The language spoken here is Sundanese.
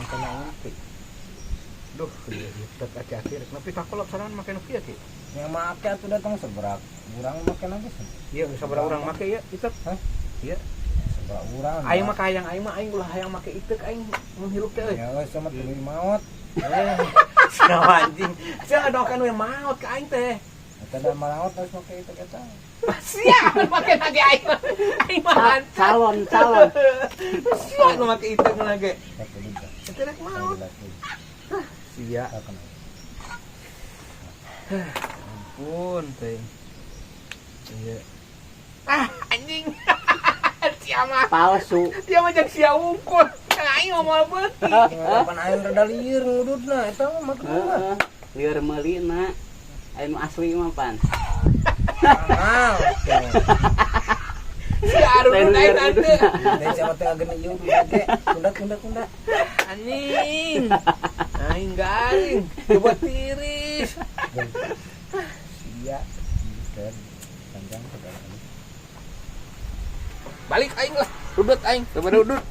Kana inti. Duh, iya ieu hati-hati rek nepi ka kolot sorangan make nu kieu, Ki. Yang make atuh datang seberak. Urang make lagi sih. Iya, geus sabaraha urang make ya itek. Hah? Iya. Seberak urang. Aing mah hayang, aing mah aing ulah hayang make itek aing mun hirup teh euy. Ya geus sama tuluy maot. Eh, siapa anjing? Sia ngadoakeun we maot ka aing teh. Eta da maot harus make itu eta. Sia make lagi aing mah. Aing mah hantu. Calon, calon. Sia nu make itek lagi. Ya kudu dah. Eta rek maot. Sia. Ampun teh. Iya. Ah, anjing. Sia mah. Palsu. Sia mah jeung sia unggul. Aing mah moal beuki. Kapan aing rada lieur ngududna eta mah make mah. Heeh. Lieur meulina. Aya nu asli mah pan. Mahal. Sia arudud aing tante. Dan siapa teh geni ieu ge. Kunda kunda kunda. Anjing. Aing garing. Coba tiris. Sia. Kan panjang segala. Balik aing lah. Rudut aing, coba rudut.